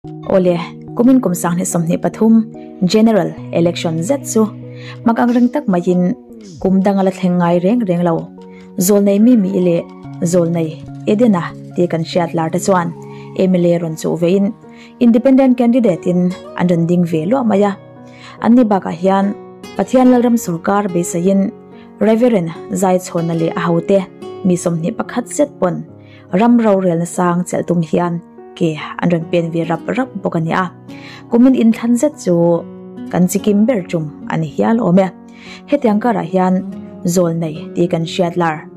Awle, kumin kum 2023 General Election zet chu mak ang reng tak maiin kum dang a la thleng ngai reng reng lo. Zawlnei Mimi leh Zawlnei Edena tih kan hriat lar te chuan mla rawn chuh vein Independent Candidate in an rawn ding ve luah mai a. An ni bakah hian Pathian Lalram Sawrkar beiseiin Reverend Zaichhawna leh a hote mi 21 zet pawn Ram rorelna sang chelh tum hian ke an rawn pen ve rap rap bawk a ni a. Kumin inthlan zet chu kan chikim ber tum a ni hial awm e. Hetiang karah hian Zawlnei tih kan hriat lar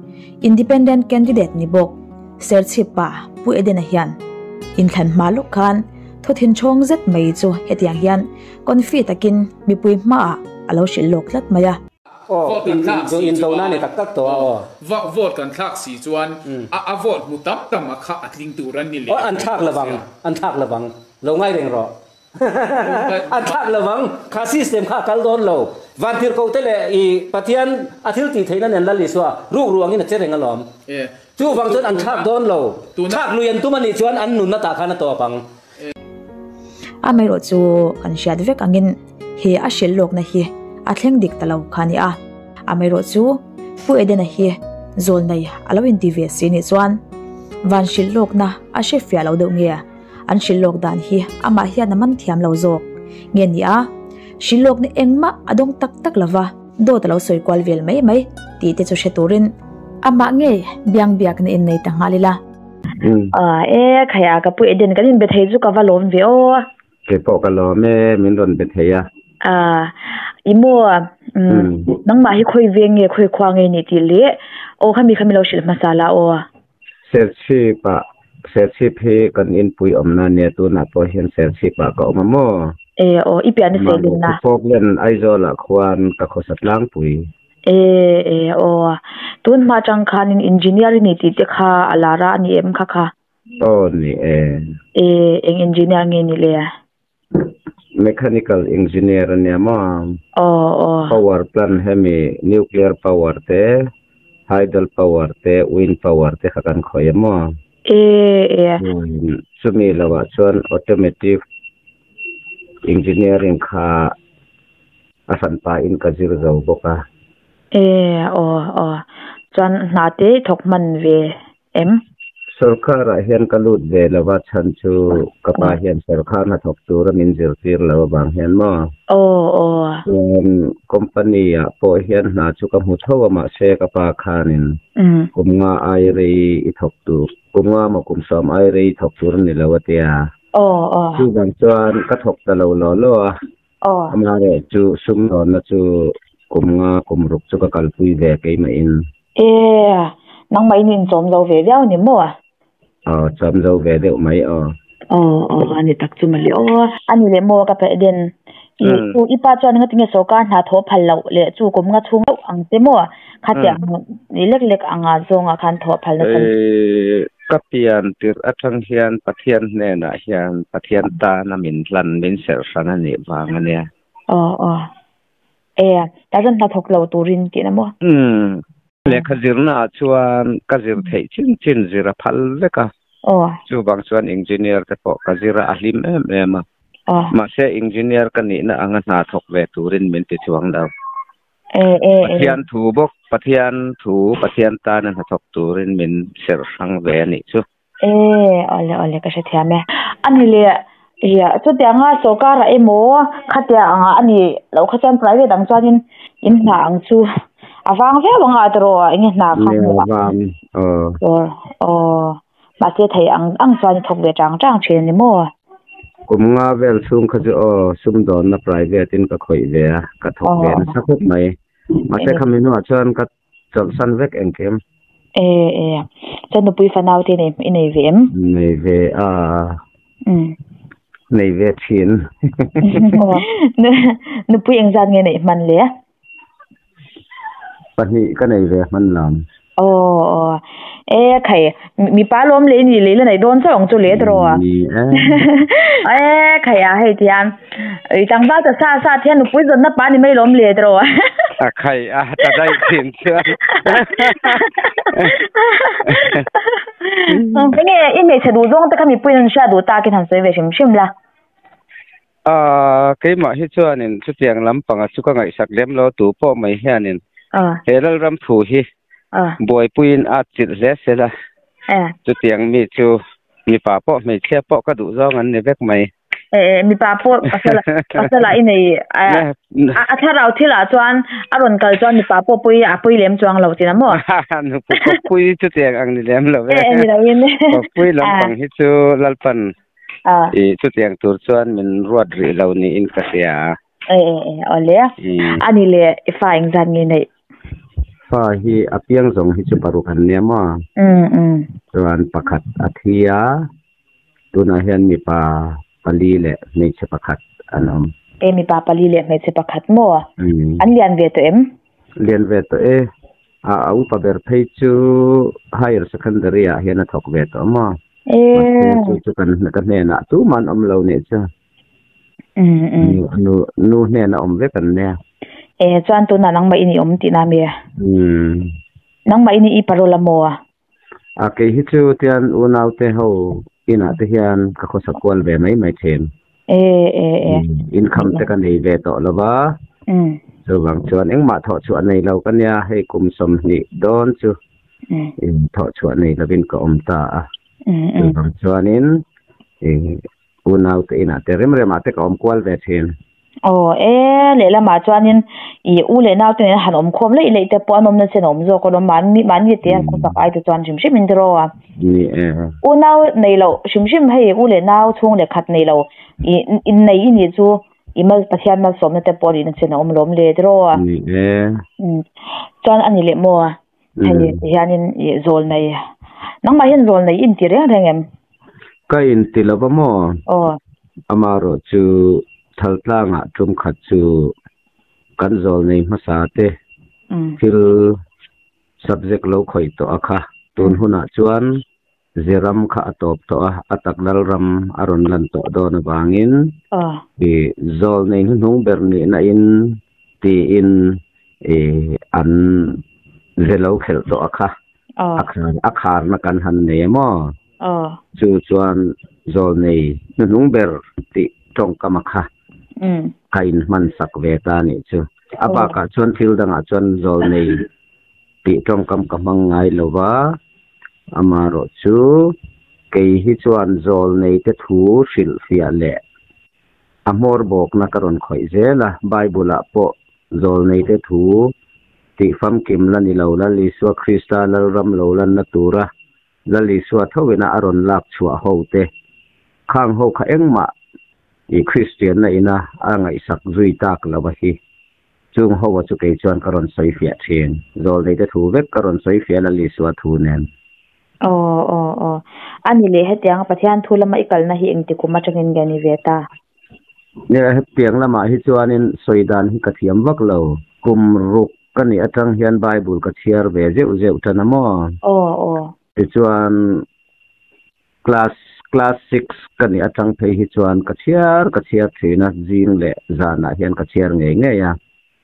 Independent Candidate ni bawk Serchhip pa Pu Edena hian inthlan hma lawk khan thawthin chhawng zet mai chu hetiang hian confi takin mipui hmaah a lo hrilh lawk tlat mai a. Aw, Vote kan thlak si in chuan do na ni tak tak tawh a aw. Va vote kan thlak si chuan a a vote hmu tam tam a kha a tling tur an ni leh Aw, an dawn thlak bawk lovang, sia. an thlak lovang. Lo ngai reng rawh. An thlak lovang, kha system kha a kal dawn lo. Vantirhkoh te leh i Pathian a thil tih theihna nen Lal Isua ruk ruangin a che reng alawm. Chuvang chuan an thlak dawn lo. Thlak lui an tum a nih chuan an nunna tah khan a tawp ang. Amaherawhchu kan hriat vek angin he a hrilh lawkna hi a thleng dik ta lo kha a ni a. Amaherawhchu Pu Edena hi zawlnei a lo inti ve si nih chuan van hrilh lawkna a hre fiah lo deuh nge an hrilh lawk dan hi amah hian a man thiam lo zawk nge ni a, hrilh lawkna engmah a dawng tak tak lo va, dawt a lo sawi kual vel mai mai tih te chu hre turin amah ngei biang biakna innei ta nghal ila. E khaia ka pu Eden kan inbe thei chu ka va lawm ve aw. Kei pawh ka lawm e, min rawn be thei a. I maw nangmah hi khawi veng nge khawi khua nge ni tih leh aw khami kha min lo hrilh hmasa la aw. Serchhip ah Serchhip hi kan inpui awmna ania tunah pawh hian Serchhip ah ka awm a maw. E aw i piahna Seilenna. Falkland Aizawl ah khuan ka khawsa tlangpui. E e aw. Tun hma atang khanin engineer i ni tih te kha a lar a, a ni em kha kha? Aw ni e. E, eng engineer nge ni le? Mechanical engineer a nia maw? Aw aw. Power plant hemi nuclear power te, hydel power te, wind power te kha kan khawih a maw? E e. Chumi lovah chuan automotive engineering kha A hranpa in ka zir zo bawk a. E aw aw. Chuan hna te i thawk hman ve em? Sorkar ah hian ka lut ve lo a chhan chu ka pa hian sorkar hna thawk tura min zirtir lo avang hian maw? Aw aw. Chuan company ah pawh hian hna chu ka hmu tho a mahse ka pa khanin kum nga ai rei i thawk tur kum nga maw kum 10 ai rei i thawk tur a ni lo a tia. Aw aw. Chuvang chuan ka thawk ta lo law law a. Aw. Amaherawh chu sumdawnna chu kum nga kum ruk chu ka kalpui ve keimahin. E, nangmah in inchawm zo ve viau ni maw? Aw, chawm zo ve deuh mai aw. Aw, aw, a ni tak chu mawle aw. A ni leh maw ka paih den. I chu i pa chuan ngatinge sorkar hna thaw phal loh leh chu kum nga chhung deuh ang che maw? Khatiang ni lek lek anga zawngah khan thaw phal nasa. E, ka pian tirh atang hian Pathian hnenah hian Pathian tana min hlan, min serh hran a nih vang a nia. Aw aw. E, ta chuan hna thawk lo turin tihna maw? Umm, lehkha zirnaah chuan ka zir theih chin chin zir a phal vek a. Aw. Chuvang chuan engineer te pawh ka zir a, a hlim em em a. Aw. Mahse engineer ka nihna anga hna thawk ve turin min ti chuang lo. Pathian thu bawk, Pathian thu, Pathian tana hnathawk turin min serh hrang ve a nih chu. E, awle awle ka hrethiam e. A ni leh, ia chutianga sorkar ah emaw khatia anga a ni loh kha chuan private ang chuanin in hna ang chu a vang viau ang a tiraw enge hna kha hmuh a. Vang, aw. Aw, Mahse thei ang ang chuan i thawk ve chang chang thin a ni maw? Kum nga vel chhung kha chu aw, sumdawnna private in ka khawih ve a, ka thawk ve nasa khawp mai. Mahse khami hnuah chuan ka chawlhsan vek engkim. E e, chuan nupui fanau te i nei ve em? Nei ve a, nei ve thin. Nupui engzat nge neih hman le? Pahnih ka nei ve hman lam. Aw aw e khai mipa lawm lei ni lei la nei dawn chauh ang chu le tawh a. Ni e. E khai a hei tihian i tlangval ta sa sa thian nupui zawnna pa ni mai lawm le tawh a. A khai a ta daih thin chuan. Nge i hmeichhe duh zawng te kha mipui an hria duh takin han sawi ve hrim hrim la. A keimah hi chuanin chutiang lampanga chu ka ngaihsak lem lo tu pawh mai hianin he lalram thu hi buaipuiin a chilh hle sela. Chutiang mi chu mipa pawh hmeichhia pawh ka duh zawng an ni vek mai. Mipa pawh pasal pasala i nei a thlarau thilah chuan a rawn kal chuan mipa pawh pui a pui lem chuang lo tina maw? Pui chutiang ang ni lem lo ve. Ni lo in. Pui lampang hi chu lalpan i chutiang tur chuan min ruat rih lo niin ka hria. Ole. Ani le i fa engzat nge nei? Fa hi a piang zawng hi chu paruk an nia maw? Chuan pakhat a thi a, tunah hian mipa pali leh hmeichhe pakhat an awm. E mipa pali leh hmeichhe pakhat maw? An lian ve tawh em? Lian ve tawh e. A upa ber phei chu higher secondary ah hian a thawk ve tawh maw? Mahse chu chu kan ka hnenah tuman awm lo nih chu. Nu nu hnena awm vek an nia. E chuan tunah nangmah in i awm tihna mi? Nangmah in i parol a maw? A kei hi chu tian unau te ho inah te hian ka khawsa kual ve mai mai thin. E e e. Income te ka nei ve tawh lova. Chuvang chuan engmah thawh chhuah nei lo ka nia hei kum 20 dawn chu. Thawh chhuah nei lovin ka awm ta a. Chuvang chuanin unau te inah te rem remah te ka awm kual ve thin. Oh e lehlamah chuanin i u leh nau te nen han awm khawm leih leih te pawh an awmna chen a awm zawk alawm mahni mahni te an khawsak ai te chuan hrim hrim in tiraw a. Ni e. Unau nei loh hrim hrim hei u leh nau chhung leh khat nei lo i innei i nih chu i mal Pathian malsawmna te pawh nihna chen a awm lawm le tiraw a. Ni e. Chuan a ni leh maw a. Hei hianin i zawl nei nangmah hian zawl nei in ti reng reng em? Ka in ti lova maw? Aw. Amarawh chu thaltlangah tum khat chu kan zawl nei hmasa te thil subject lo khawih tawh a kha. Tun hunah chuan ziram kha a tawp tawh a, a tak lalram a rawn lan tawh dawn avangin i zawl nei hnuhnung ber nihna in tiin i an ze lo khelh tawh a kha. A kharna kan han nei a maw? Chu chuan zawl nei hnuhnung ber tih tawngkam a kha. Ka in hman sak ve ta nih chu. A bakah chuan thil dangah chuan zawl nei tih tawngkam ka hmang ngai lova. Amarawh chu kei hi chuan zawl nei te thu hrilh fiah leh a hmawr bawkna ka rawn khawih zel a. Bible ah pawh zawl nei te thu tih famkim la ni lo Lal Isua Krista lalram lo lanna tura Lal Isua thawina a rawn lak chhuah ho te. Khang ho kha engmah i Christian na ina a ngaihsak zui tak lova hi. Chung ho a chu kei chuan ka rawn sawi fiah thin. Zawl nei te thu vek ka rawn sawi fiah Lal Isua thu nen. Aw aw aw. Ani leh hetiang Pathian thu lama i kalna hi engti kum atangin nge ni ve ta? Ne hetiang lamah hi chuanin sawidan hi ka thiam vak lo. Kum ruk ka ni atang hian Bible ka chhiar ve zeuh zeuh tan a maw? Aw aw. Tichuan class class 6 ka ni atang phei hi chuan ka chhiar ka chhiar thin a zing leh zanah hian ka chhiar ngei ngei a.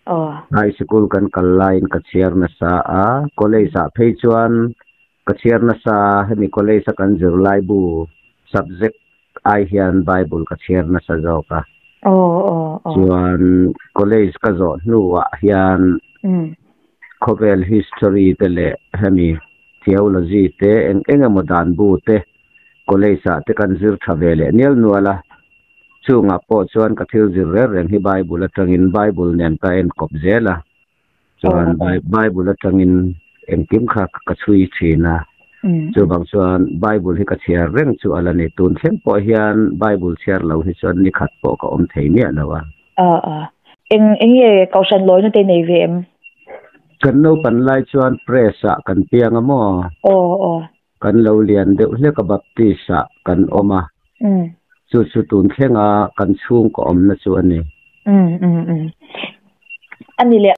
Aw. High school kan kal laiin ka chhiar nasa a, college ah phei chuan ka chhiar nasa hemi college a kan zir lai bu subject ai hian Bible ka chhiar nasa zawk a. Aw aw aw. Chuan college ka zawh hnuah hian khawvel history te leh hemi theology te eng eng emaw dan bu te college ah te kan zir tha ve leh nial nual a. Chungah pawh chuan ka thil zir reng reng hi Bible atangin Bible nen ka en kawp zel a. Chuan Bible atangin engkim kha ka chhui thin a. Chuvang chuan Bible hi ka chhiar reng chu ala ni. Tun thleng pawh hian Bible chhiar lo hi chuan ni khat pawh ka awm thei miah lo a. Eng eng nge kohhran lawina te nei ve em? Kan naupan lai chuan press ah kan piang a maw? Aw aw. Kan lo lian deuh hlek a Baptist ah kan awm a. Chu chu tun thlenga kan chhung ka awmna chu a ni. Ani le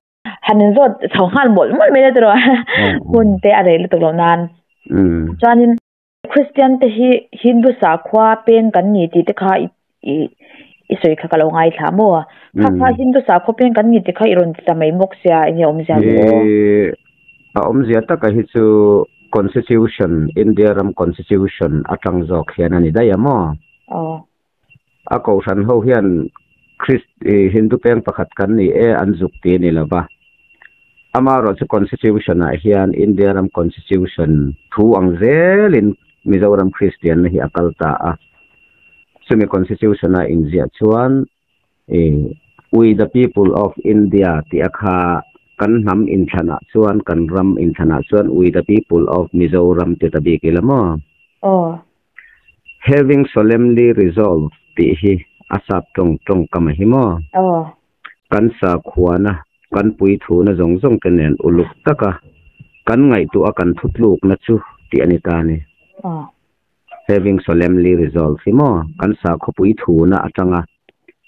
hanin zawt chho nghal mawlh mawlh mai le tiraw. Hun te a rei lutuk loh nan. Chuanin Christian te hi Hindu sakhua peng kan ni tih te kha i i sawi kha ka lo ngaithla maw? Kha kha Hindu sakhua peng kan ni tih kha i rawn ti ta mai bawk sia enge awmzia ni aw? A awmzia taka hi chu Constitution India ram Constitution atang zawk hian ani daih a maw? Aw. A kohhran ho hian Christ Hindu peng pakhat kan ni e an zuk ti a ni lo va. Amaherawhchu Constitution ah hian India ram Constitution thu ang zelin Mizoram Kristianna hi a kal ta a. Chumi Constitution a inziah chuan We the people of India tih a kha kan hnam inthlanah chuan kan ram inthlanah chuan We the people of Mizoram ti ta bik ila maw? Aw. Having solemnly resolved tih hi a sap tawng tawngkam a hi maw? Aw. Kan sakhuana, kan puithuna zawng zawng te nen uluk taka kan ngaihtuah a kan thutlukna chu tih a ni ta a ni. Aw. Having solemnly resolved hi maw? Kan sakhaw puithuna atanga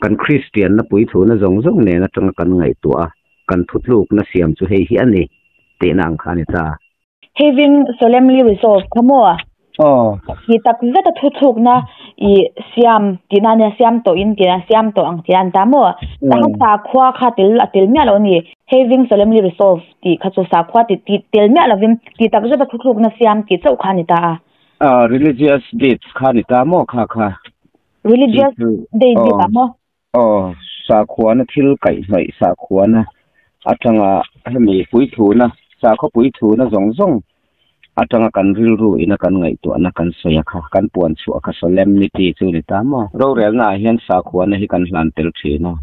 kan Kristianna puithuna zawng zawng nen atanga kan ngaihtuah a, kan thutlukna siam chu hei hi a ni tihna ang kha a ni ta. Having solemnly resolved kha maw? Aw. Hi tak zeta thuthlukna i siam tihna ania, siam tawh in tihna, siam tawh ang tihna a ni ta maw? Tahan sakhua kha tel a tel miah lo a ni. Having solemnly resolved tih kha chu sakhua ti ti tel miah lovin ti tak zeta thuthlukna siam tih chauh kha a ni ta a. Religious deeds kha a ni ta maw kha kha? Religious day bik ah maw? Aw, sakhuana thil kaihhnawih sakhuana atanga hemi puithuna, sakhaw puithuna zawng zawng atanga kan rilru ina kan ngaihtuahna kan sawi a kha, kan puan chhuah kha solemnity chu ni ta maw? Rorelna ah hian sakhuana hi kan hlan tel thin a.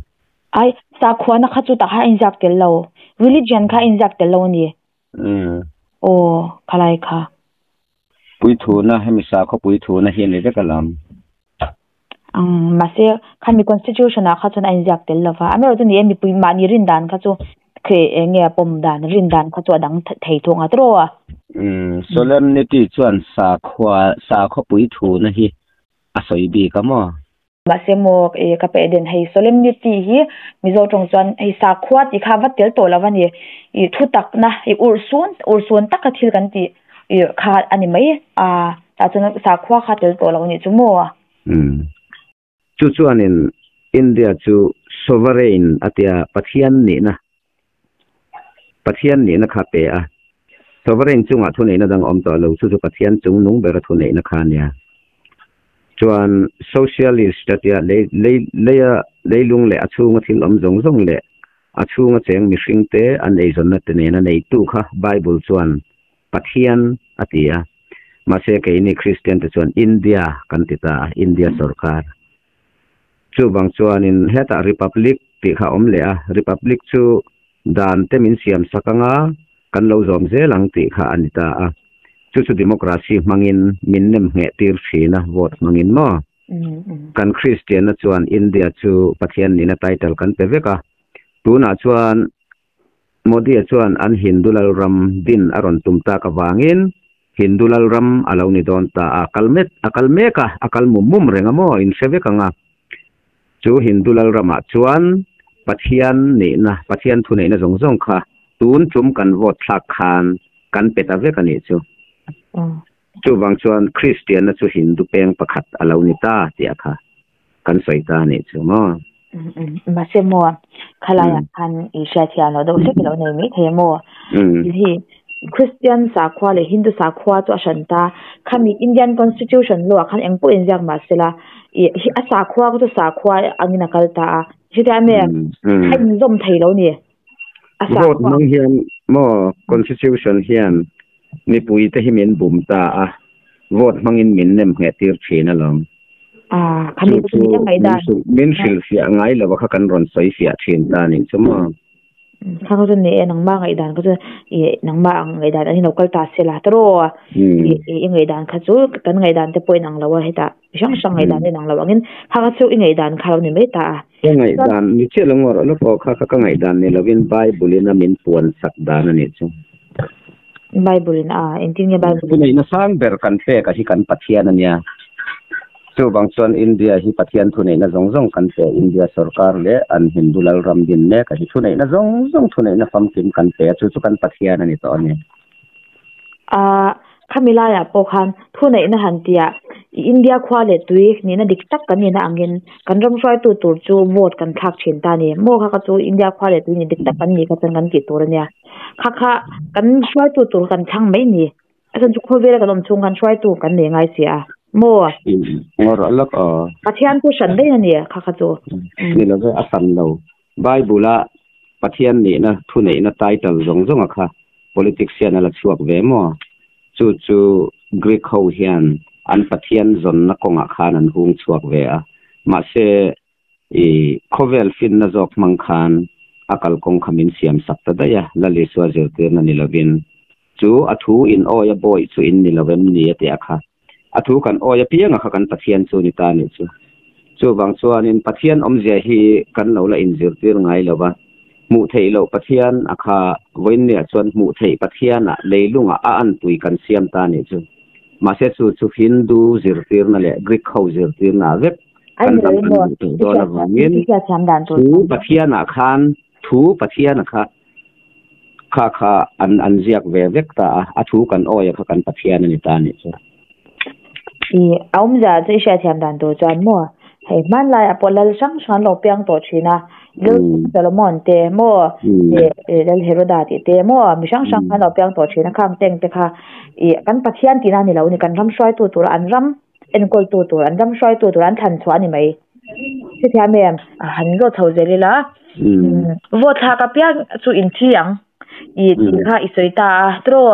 Ai, sakhuana kha chu tah khan a inziak tel lo, religion kha a inziak tel lo a ni. Umm. Aw, khalai kha. Puithuna, hemi sakhaw puithuna hi a ni vek alam. Umm, mahse khami constitution ah kha chuan a inziak tel lova, amaherawh chu ni e mipui mahni rin dan kha chu khi eng nge pawm dan rin dan kha chu a dang thei thung a tiraw a. Umm, solemnity chuan sakhua, sakhaw puithuna hi a sawi bik a maw? Mahse maw e ka pe den hei solemnity hi Mizo tawng chuan hei sakhua tih kha a va tel tawh lo a ni. Ih thutakna ih urhsun urhsun taka thil kan tih ih kha a ni mai a tah chuan sakhua kha tel tawh lo a nih chu maw? Umm. Chu chuanin India chu sovereign a tia Pathian nihna Pathian nihna kha pe a. Sovereign chungah thuneihna dang awm tawh lo, chu chu Pathian chung nung bera thuneihna kha a nia. Chuan socialist a tia lei lei leia leilung leh a chhunga thil awm zawng zawng leh a chhunga cheng mihringte an eizawnna te nena neitu kha Bible chuan Pathian a ti a. Mahse keini Kristian te chuan India kan ti ta a, India sorkar. Chuvang chuanin hetah Republic tih kha a awm leh a, Republic chu dan te min siam sak anga kan lo zawm zel ang tih kha a ni ta a. Chu chu democracy hmangin min nem ngheh tir thin a, vote hmangin maw? Kan Kristianna chuan India chu Pathian nihna title kan pe vek a, tunah chuan Modi-a chuan an Hindu lalram din a rawn tum tak avangin Hindu lalram a lo ni dawn ta a, kal met a kal mek a, a kal mum mum reng a maw, in hre vek ang a. Chu Hindu lalramah chuan Pathian nihna, Pathian thuneihna zawng zawng kha tun tum kan vote thlak khan kan pe ta vek a nih chu. Chuvang chuan Kristianna chu Hindu peng pakhat a lo ni ta tih a kha kan sawi ta a nih chu maw? Mahse maw, khalaiah khan i hriatthiam loh deuh hlek i lo nei mai thei a maw? Hi Christian sakhua leh Hindu sakhua chu a hran ta. Khami Indian Constitution law ah khan eng pawh inziak mah sela, i a sakhua kha chu sakhua angin a kal ta a. Hetiang em em, a inzawm thei lo ni. A Vote sakhua. hmang hian maw Constitution hian Mipui te hi min bum ta a, vote hmangin min nem ngheh tir thin alawm. Chu chu min hrilhfiah ngai lo a kha kan rawn sawi fiah thin ta nih chu maw. Kha kha chu ni e, nangmah ngaihdan kha chu i nangmah ang ngaihdan an inlo kal ta se la tawrh i ngaihdan kha chu kan ngaihdan te pawh inang lo a hetah mi hrang hrang ngaihdan te inang lo angin kha kha chu i ngaihdan kha lo ni mai ta a. Ka ngaihdan ni chiah lo ngawr lo pawh kha kha ka ngaihdan ni lovin Bible in a min puan sak dan a nih chu. Bible in a, engtin nge Bible in? Thuneihna sang ber kan pek a hi kan Pathian a nia. Chuvang chuan India hi Pathian thuneihna zawng zawng kan pe, India sorkar leh an Hindu lalram din mek a hi thuneihna zawng zawng thuneihna famkim kan pe a, chu chu kan Pathian a ni tawh a ni. A, khami laiah pawh khan thuneihna han tihah India khua leh tui nihna dik tak kan nihna angin kan ram hruaitu tur chu vote kan thlak thin ta a ni. Maw kha kha chu India khua leh tui ni dik tak kan nih kha chuan kan tih tur a nia. Kha kha kan hruaitu tur kan thlang mai ni. A chan chu khawvela kan awm chhung khan hruaitu kan nei ngai si a maw? Ngawr alak a. Pathian chu hran daih a ni kha kha chu. Ni lo ve a hran lo. Bible a Pathian nihna thu neihna title zawng zawng a kha politics hian a la chhuak ve maw? Chu chu Greek ho hian an Pathian zawnna kawngah khan an hung chhuak ve a. Mahse I khawvel finna zawk hmang khan a kalkawng kha min siam sak ta daih a, Lal Isua zirtirna ni lovin. Chu a thu in awi a bawih chu in ni lo em ni a ti a kha. A thu kan awi apianga kha kan Pathian chu ni ta nih chu. Chuvang chuanin Pathian awmzia hi kan lo la inzirtir ngai lo va, hmuh theih loh Pathian a kha vawiinniah chuan hmuh theih Pathianah leilungah a anpui kan siam ta nih chu. Mahse chu chu Hindu zirtirna leh Greek ho zirtirna ah vek kan ram kan duh tawh dawn avangin thu Pathianah khan thu Pathiana kha kha kha an an ziak ve vek ta a, a thu kan awi a kha kan Pathian a ni ta nih chu. I a awmzia chu i hriatthiam dan tur chuan maw hei hmanlai ah pawh lal hrang hrang an lo piang tawh thin a, Lal Solomon te maw leh Lal Heroda tih te maw mi hrang hrang kha an lo piang tawh thin a, khang teng te kha i kan Pathian tihna a ni lo a ni, kan ram hruaitu tur an ram enkawltu tur an ram hruaitu tur an thlan chhuah a ni mai. Hrethiam em? Han zawt chho zel ila vote thlak apiang chu inthi ang. I tih kha i sawi ta a, tiraw?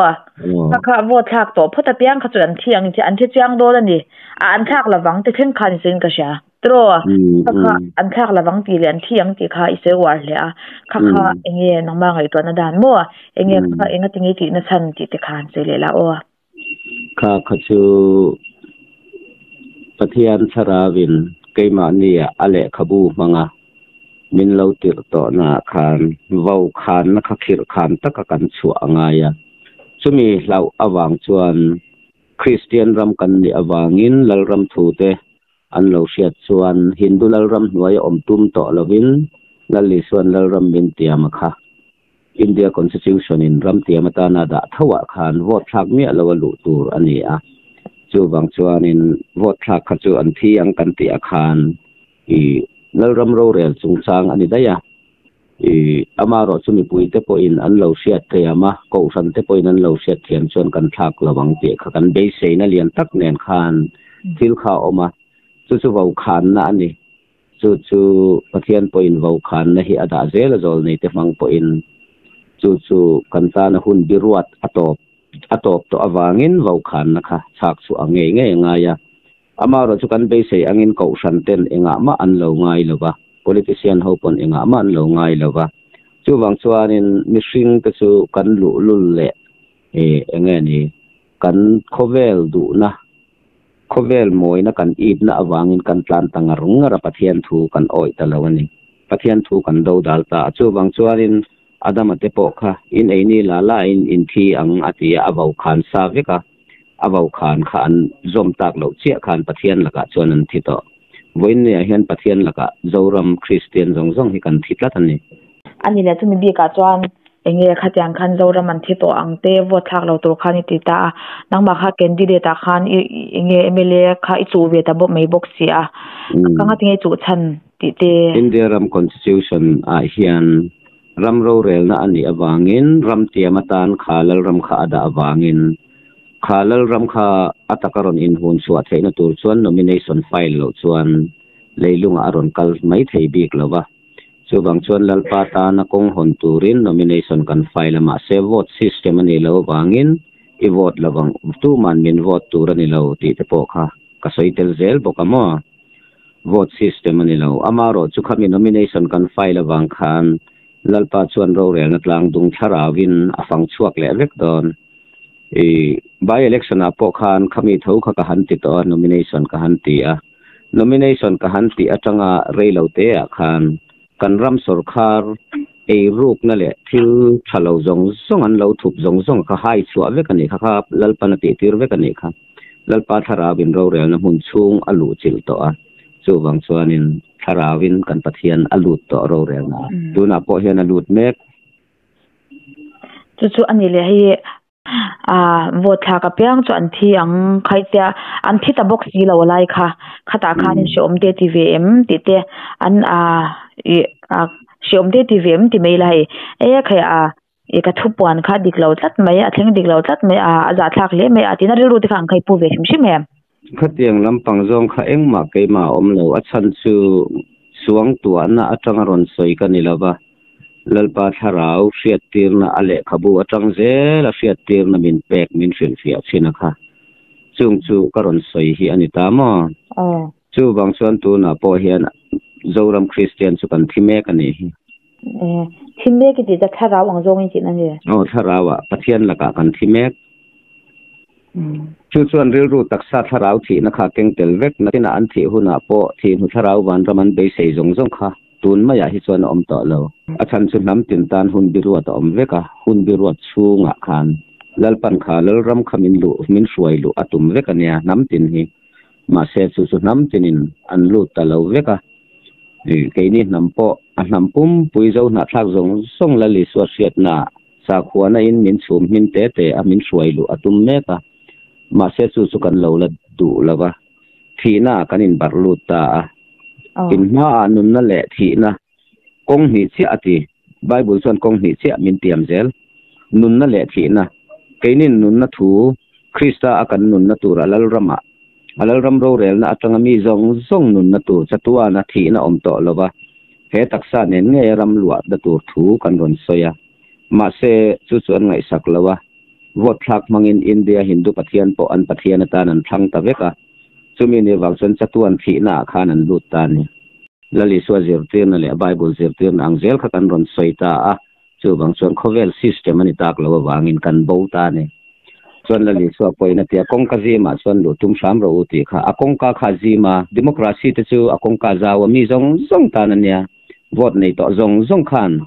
Kha kha vote thlak tawh phawt apiang kha chu an thi ang an thi chiang dawn a ni. A an thlak lovang ti thleng khan i sawiin ka hria. Tiraw? Kha kha an thlak lovang tih leh an thi ang tih kha i sawi uar hle a. Kha kha eng nge nangmah ngaihtuahna dan maw? Eng nge kha kha enga tinge tihna chhan tih te khan sawi leh la aw. Kha kha chu Pathian Thlarauin keimahnia a lehkhabu hmanga min lo tirh tawhnaah khan vokhanna kha khirhkhan taka kan chhuah a ngai a. Chumi hlauh avang chuan Kristian ram kan nih avangin Lalram thute an lo hriat chuan Hindu Lalram hnuaia awm tum tawh lovin Lal Isuan Lalram min tiam a kha. India Constitution in ram tiam atana dah tho ah khan vote thlak miah lo a luh tur a ni a, chuvang chuanin vote thlak kha chu an thi ang kan tih ah khan i Lalram rorel chungchang a ni daih a, i amarawh chu mipui te pawhin an lo hriat thiam a, kohhran te pawhin an lo hriat thiam chuan kan thlak lo ang tih kha kan beiseina lian tak nen khan thil kha a awm a, chu chu vokhanna a ni. Chu chu Pathian pawhin vokhanna hi a dah zel a zawl neite hmang pawhin chu chu kan tana hun biruat a tawp a tawp tawh avangin vokhanna kha chhak chhuah a ngei ngei a ngai a. Amaherawhchu kan beisei angin kohhran ten engah mah an lo ngai lo va, politician ho pawn engah mah an lo ngai lo va. Chuvang chuanin mihring te chu kan luhlul leh eng nge ni kan khawvel duhna Khawvel mawina kan ipna avangin kan tlan ta ngar ngar a, Pathian thu kan awih ta lo a ni. Pathian thu kan do dal ta a, chuvang chuanin Adama te pawh kha in eini la la in in thi ang a ti a, a vokhan sa vek a, a vokhan kha an zawm tak loh chiah khan Pathian lakah chuan an thi tawh. Vawiinniah hian Pathian lakah Zoram Kristian zawng zawng hi kan thi tlat a ni. A ni leh chumi bikah chuan eng nge khatiang khan Zoram an thi tawh ang te vote thlak lo tur khan i ti ta a, nangmah kha candidate ah khan i eng nge mla kha i chuh ve ta bawk mai bawk si a, ka nga tinge i chuh chhan tih te. India ram constitution ah hian ram rorelna a nih avangin ram tiam atan kha Lalram kha a dah avangin Kha Lalram kha a taka rawn inhun chhuah theihna tur chuan nomination file loh chuan leilungah a rawn kal mai thei bik lo va. Chuvang chuan Lalpa tana kawng hawn turin nomination kan file a, mahse vote system a nih loh avangin i vote lo vang, tuman min vote tur a ni lo tih te pawh kha ka sawi tel zel bawk a maw. Vote system a ni lo. Amaherawh chu khami nomination kan file avang khan Lalpa chuan rorelna tlang dung thlarauin a fang chhuak leh vek dawn. I by election ah pawh khan khami tho kha ka han ti tawh a, nomination ka han ti a. Nomination ka han tih atanga rei lo te ah khan kan ram sawrkhar ei rukna leh thil tha lo zawng zawng an lo thup zawng zawng kha hai chhuah vek a nih kha, kha Lalpan a tih tir vek a nih kha. Lalpa thlarau in rorelna hmun chhung a luh chilh tawh a, chuvang chuanin thlarau in kan Pathian a lut tawh rorelna ah. Tunah pawh hian a lut mek. Chu chu a ni leh hei ah vote thlak apiang chu an thi ang khaitia an thi ta bawk si lo lai kha khatah khanin hreawm te ti ve em tih te an ah ih ah hreawm te ti ve em ti mai la hei e khai ah. I ka thupuan kha dik lo tlat mai a thleng dik lo tlat mai a a za thlak hle mai a tina rilru te kha ang khai pu ve hrim hrim em. Khatiang lampang zawng kha engmah keimah awm lo a chhan chu suang tuahna atanga rawn sawi ka ni lova Lalpa thlarau hriat tirna a lehkhabu atang zel a hriat tirna min pek min hrilhfiah thin a kha chung chu ka rawn sawi hi ani ta maw. Chu wang chuan tunah pawh hian Zoram Christian chu kan thi mek ani hi. Thi mek i tih chu thlarau ang zawngin tihna ni. Aw thlarau ah Pathian lakah kan thi mek. Chu chuan rilru taksa thlarau thihna kha keng tel vek nakinah an thih hunah pawh thih hnu thlarau vanram an beisei zawng zawng kha tun maiah hi chuan a awm tawh lo. A chhan chu hnam tin tan hun biruat a awm vek a, hun biruat chhungah khan Lalpan kha Lalram kha min luh min hruai luh a tum vek ania hnam tin hi. Mahse chu chu hnam tinin an lut ta lo vek a. Keini hnam pawh a hnam pumpui zo hnahthlak zawng zawng Lal Isua hriatna sakhuana in min chhum hmin te te a min hruai luh a tum mek a. Mahse chu chu kan lo la duh lo va, thihna ah kan inbarh lut ta a. In hmaah nunna leh thihna kawng hnih chiah a ti. Bible chuan kawng hnih chiah min tiam zel. Nunna leh thihna. Keinin nunna thu Krista a kan nunna tur a Lalramah, a Lalram rorelna atanga mi zawng zawng nunna tur chatuana thihna awm tawh lo va, he taksa nen ngei a ram luahna tur thu kan rawn sawi a. Mahse, chu chu an ngaihsak lo a. Vote thlak hmangin India Hindu Pathian pawh an Pathian atan an thlang ta vek a. Chumi ni vang chuan chatuan thihna ah khan an lut ta a ni. Lal Isua zirtirna leh Bible zirtirna ang zel kha kan rawn sawi ta a, chuvang chuan khawvel system a ni tak lo avangin kan bo ta a ni. Chuan Lal Isua pawhin a ti a, kawngka zimah chuan luh tum hram rawh u tih kha. A kawngka kha a zim a, democracy te chu a kawngka zau a, mi zawng zawng tan a nia. Vote nei tawh zawng zawng khan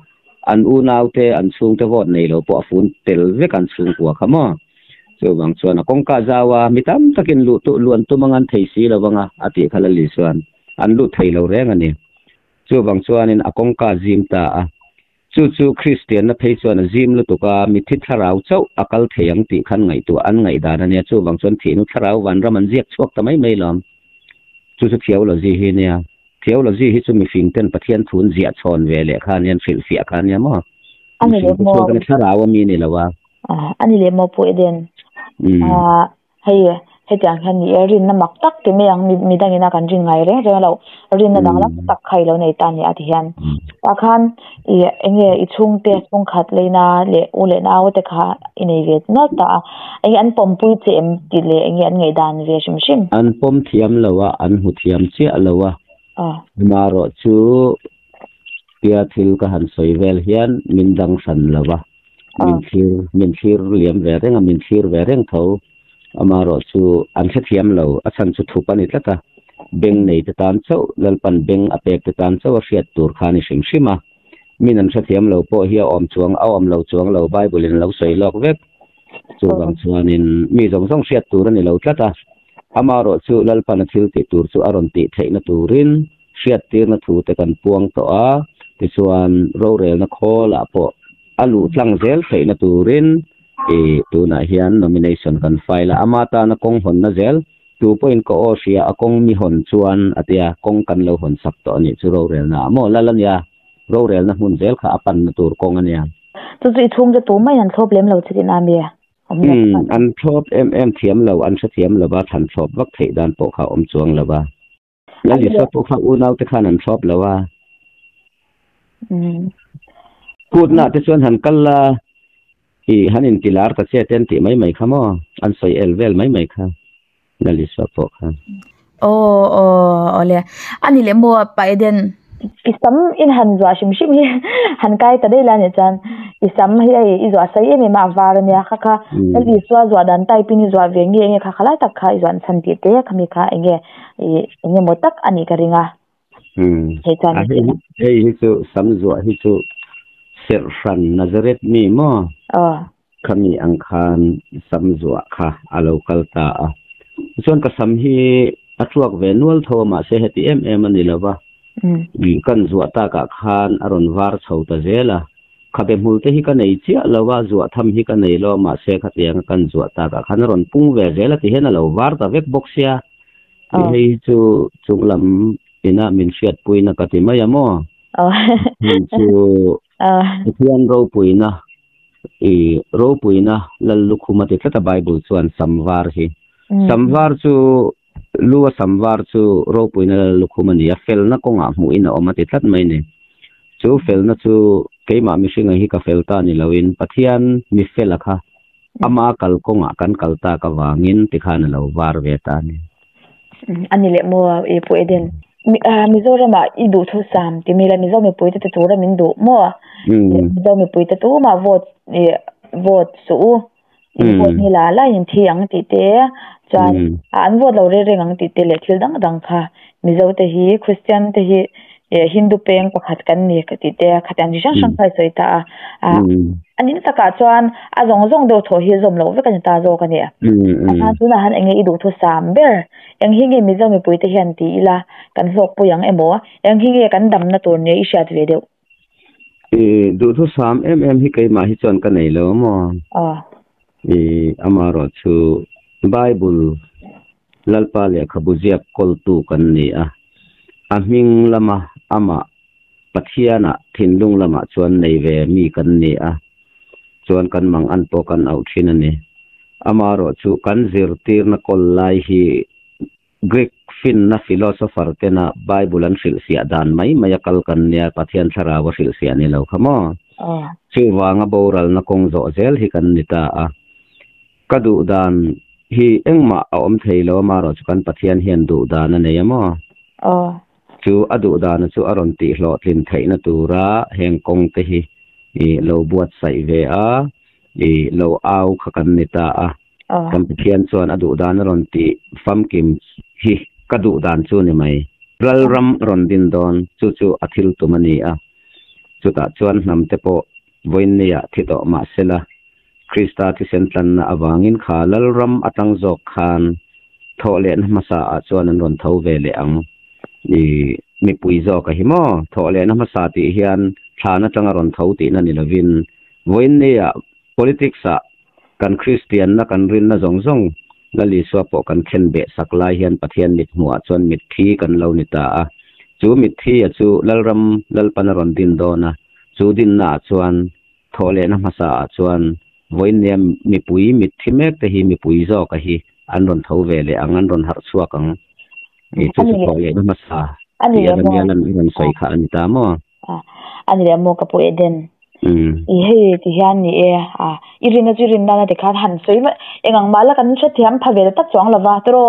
an unaute, an chhungte vote nei lo pawh a fun tel vek an chhungkua kha maw. Chuvang chuan a kawngka zau a, mi tam takin luh tu luan tum ang an thei si lo vang a, a tih kha Lal Isua'n an lut thei lo reng a ni. Chuvang chuanin a kawngka zim ta a. Chu chu Kristianna phei chuan a zim lutuk a, mitthi thlarau chauh a kal thei ang tih khan ngaihtuah an ngaihdan a nia. Chuvang chuan thihnu thlarau vanram an ziak chhuak ta mai mai lawm. Chu chu theology hi a nia. Theology hi chu mihring ten Pathian thu an ziah chhawn ve leh kha ania, an hrilhfiah kha ania maw? Ani leh Mihring te maw? chuan kan thlarau a mi ni lo a. Ani leh maw Pu Eden? Hei hetiang hian ni e, rinna mak tak ti mai ang mi dangin a kan rin ngai reng reng lo, rinna danglam tak kha i lo nei ta nia ti hian. Tah khan i enge i chhungte chhungkhat leina leh u leh nau te kha i nei ve nual ta a, enge an pawmpui che em tih leh enge an ngaihdan ve hrim hrim. An pawm thiam lo a, an hmu thiam chiah lo a. Amaherawh chu tia thil ka han sawi vel hian min dang hran lo a, min thlir min thlir liam ve reng a, min thlir ve reng tho. Amaherawh chu an hrethiam lo, a chhan chu thup a ni tlat a, beng nei te tan chauh, Lalpan beng a pek te tan chauh a hriat tur kha a ni hrim hrim a. Min an hrethiam lo pawh hi a awm chuang, a awm lo chuang lo, Bible in a lo sawi lawk vek. Chuvang chuanin mi zawng zawng hriat tur a ni lo tlat a. Amaherawh chu Lalpan a thil tih tur chu a rawn tih theihna turin hriattirna thu te kan puang tawh a, tichuan rorelna khawlah pawh a luh tlang zel theihna turin i tunah hian nomination kan file a, ama tana kawng hawnna zel Tu pawhin ka aw hria a kawng mi hawn chuan a tia, kawng kan lo hawn sak tawh a nih chu rorelna ah maw lal a nia, rorelna hmun zel kha a panna tur kawng a nia. Chu chu i chhungte tu maiin an thlawp lem lo che tihna a mi? Awm lo Umm, an thlawp em em thiam lo, an hrethiam lo va, thlan thlawp vak theih dan pawh kha a awm chuang lo va. Lal Isua pawh kha unaute khan an thlawp lo a. Kutna te chuan han kal la, i han intilar ta che te an tih mai mai kha maw? An sawi el vel mai mai kha Lal Isua pawh kha. Aw aw awle. Ani leh maw Pa Eden? I sam in han zuah hrim hrim hi han kai ta daih la nih chuan i sam hi hei i zuah sei em em a a var ania kha kha Lal Isua zuah dan type in i zuah ve nge enge kha kha lai tak kha i zuah chhan tih te khami kha enge ih eng emaw tak a nih ka ring a. Hei chuan A hei hei hi chu sam zuah hi chu serh hran Nazareth mi maw? Aw. Khami ang khan sam zuah kha a lo kal ta a. Tichuan ka sam hi a tuak ve nual tho a mahse heti em em a ni lo va. Kan zuah takah khan a rawn var chho ta zel a. Khabe hmul te hi ka nei chiah lo a, zuah tham hi ka nei lo a mahse khatianga kan zuah takah khan a rawn pung ve zel a ti hian a lo var ta vek bawk sia. Hei hi chu chunglam ina min hriatpuina ka ti mai a maw? Hei chu Pathian ropuina. I ropuina lal lukhuma ti tlata Bible chuan samvar hi. Samvar chu luwa samvar chu ropuina lal lukhuma ni a felna kawnga hmuhin a awm a ti tlat mai ni. Chu felna chu keimah mihringa hi ka fel ta ni loin Pathian mi fela kha ama kal kawnga kan kal ta ka wangin tikhan lo var ve ta ni. Ani le mo e pu Eden Mizoram a i du thu sam ti mi la Mizo mi pui te tura min du mo Mizo mi pui te tu ma vote vote su vote ni la la in thi ang ti te chuan an vote lo re reng ang ti te le thil dang dang kha Mizo te hi Christian te hi Hindu peng pakhat kan ni ka ti te khatan ji sang sang phai soi ta a anin taka chuan a zong zong do tho hi zom lo ve kan ta zo ka ni a chu na han enge i du thu sam ber eng hi nge Mizo mi pui te hian ti ila kan hlok puyang emo eng hi nge kan dam na tur ne i hriat ve deuh. E du thu sam em em hi keima hi chuan ka nei lo mo e amaro chu Bible lalpa le khabuziak kol tu kan ni a a hming lama ama Pathiana thinlung lama chuan nei ve mi kan ni a chuan kan mang an po kan au thin ani amaro chu kan zir tir na kol lai hi Greek fin na philosopher te na Bible an hril sia dan mai mai akal kan nia Pathian thlarau hril sia ni lo khamo chu wanga boral na kong zo zel hi kan ni ta a kadu dan hi engma a om thei lo amaro chu kan Pathian hian du dan ani amo chu adu dan chu aron ti hlo tlin theina tura heng kong te hi i lo buat sai ve a i lo au kha kan ni ta a kan Pathian chuan adu dan ron ti famkim hi kadu dan chu ni mai ral ram ron din don chu chu athil tumani a chuta chuan hnam te po voinia thi to ma sela Krista thi sentlan na awangin kha lal ram atang zok khan thole na masa a chuan an ron tho ve le ang i mi pui zo ka hi mo thole na masa ti hian thana tanga ron tho ti na ni lovin voinia politics a kan Christian na kan rin na zong zong lali swa po kan khen be saklai hian Pathian mit hmuah chuan mit thi kan lo ni ta a chu mit thi a chu lalram lalpan ron din dona chu din na chuan thole na masa a chuan voinia mi pui mit thi mek te hi mi pui zo ka hi an ron tho ve le ang an ron har chuak ang e chu chu thole na masa ani le mo an ron soi kha ani ta mo ani le mo ka pu Eden i hei ti hian ni e a i rin a chu rin na te kha han soi ma engang mala kan hre thiam pha ve tak chuang lova tro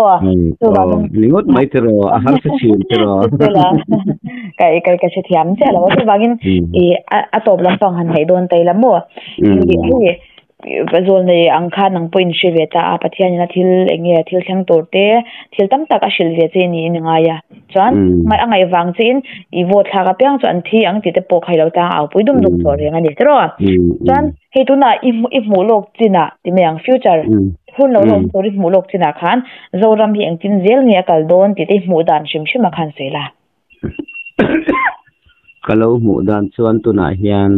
chu ba ningot mai tro a har se chin tro kai kai ka hre thiam che lo chu wangin i a top lam pang han hei don tai la mo i hei zol nei ang kha nang point hre ve ta a Pathian ina thil enge thil thleng tur te thil tam tak a hril ve che ni in nga ya chuan mai angai wang chin i vote thla ka piang chu an thi ang ti te pawh khai lo ta au pui dum dum chaw reng ani tro chuan hei tuna i hmu lok china ti meng future hun lo lo tur i hmu lok china khan Zoram hi engtin zel nge akal don ti te hmu dan hrim hrim a khan sela kalo hmu dan chuan tuna hian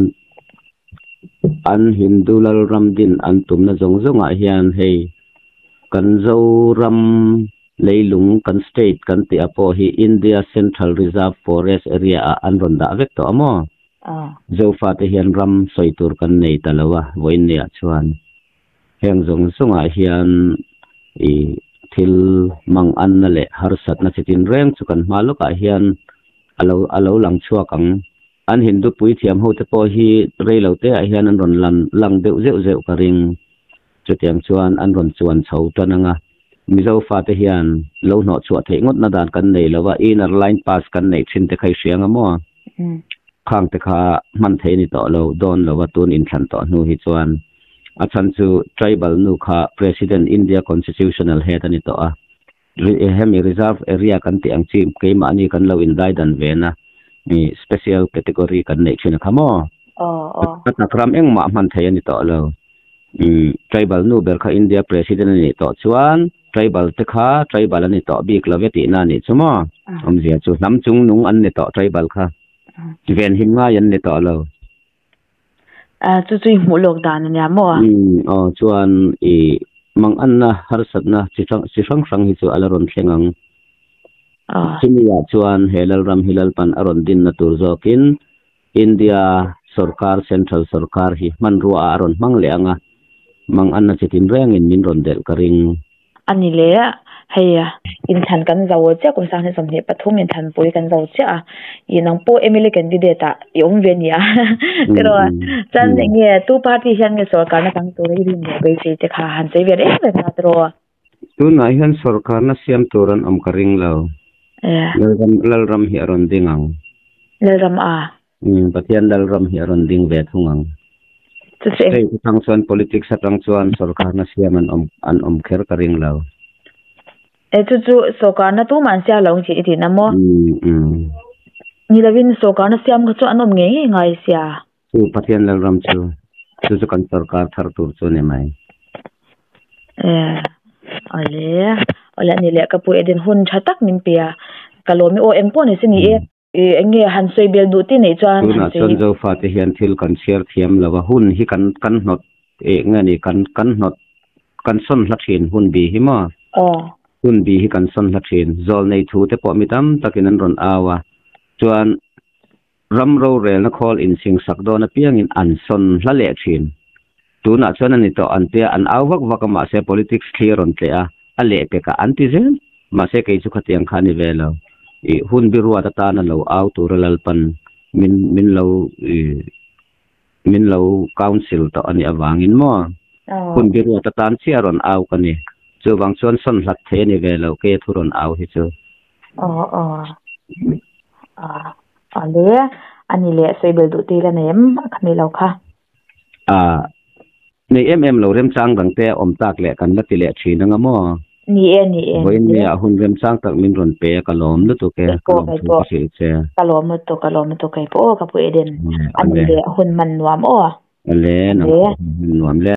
an Hindu lal ram din an tumna zong zonga hian hei kan Zoram leilung kan state kan ti apo hi India Central Reserve Forest area a an ron da vek to amo zofa te hian ram soitur kan nei talawa voinia chuan heng zong zonga hian i thil mang an na le harsat na chitin reng chu kan hmaluka hian alo alo lang chuak ang an Hindu pui thiam ho te po hi reilo te a hian an ron lan lang deuh zeuh zeuh ka ring chutiang chuan an ron chuan chho tananga Mizo fa te hian lo hno chhuah theih ngawt na dan kan nei lova inner line pass kan nei thin te khai hriang amo khang te kha man thei ni to lo don lova tun in thlan to hnu hi chuan a chan chu tribal nu kha president India constitutional head ani to a hemi reserve area kan ti ang chi keimah ani kan lo in dai dan ve na ni special category kan nei thin khamo takram eng ma man thei ani to lo tribal nu ber kha India president ani to chuan tribal te kha tribal ani to bik love ti na ni chumo omzia chu nam chung nung an ni to tribal kha ven him nga yan ni to lo a chu chu mu lok dan ani mo chuan i mang an na harsat na chi hrang hrang hi chu alaron thlengang chimiya chuan helal ram hilal pan aron din na tur zokin India Sorkar central sorkar hi hmanrua ah a rawn hmang leh ang a, mang anna chitin rengin min rawn delh ka ring. A ni le, hei inthlan kan zo chiah kum 2023 inthlanpui kan zo chiah a, i nang pawh mla candidate ah i awm ve nia tiraw? Chuan eng nge tu party hian nge sorkarna kang tura i rin leh beisei te kha han sawi ve reng reng a tiraw? Tunah hian sorkarna siam tur an awm ka ring lo. Lalram Lalram hi a rawn ding ang. Lalram a? Umm Pathian Lalram hi a rawn ding ve thung ang. Chu chu eng. State atang chuan politics atang chuan sorkarna siam an awm an awm kher ka ring lo. E chu chu sorkarna tumah an siam lo ang tih i tihna maw? Umm umm. Ni lovin sorkarna siam kha chu an awm ngei ngei ngai sia. Chu Pathian Lalram chu, chu chu kan sorkar thar tur chu a ni mai. Eh, awle, awle a ni leh ka pu Eden hun tha tak min pe a, ka lawm i aw eng pawh ni se ni e. Eng nge han sawi bel duh tih neih chuan han Tunah sawi. chuan Zofate hian thil kan chhiar thiam lo a, hun hi kan kan hnawt eh nge ni kan kan hnawt kan sawn hla thin hun bi hi maw? Aw. Hun bi hi kan sawn hla thin. Zawlnei thu te pawh mi tam takin an rawn au a, chuan Ram rorelna khawl insingsak dawn apiangin an sawn hla leh thin. Tunah chuan a ni tawh an tia an au vak vak a mahse politics thli a rawn tleh a, a leh pekah an ti zel. Mahse kei chu khatiang kha a ni ve lo. Ih hun biruat atana lo au tura Lalpan min min lo ih min lo council tawh a nih avangin maw hun biruat atan chiah a rawn au ka ni. Chuvang chuan sawn hlat thei a ni ve lo kei a thu rawn au hi chu. Aw aw ah ale ani leh sawi bel duh te ila nei em a khami lo kha. A nei em em lo remchang dang te a awm tak leh kan la ti leh thin anga maw? Ni e ni e Vawiin nia hun remchang tak min rawn pe a ka lawm lutuk e ka lawm thu ka hrilh che. Ka lawm lutuk ka lawm lutuk kei pawh aw ka pu Eden ani leh hun man nuam aw. Ale nang pawh hun man nuam le.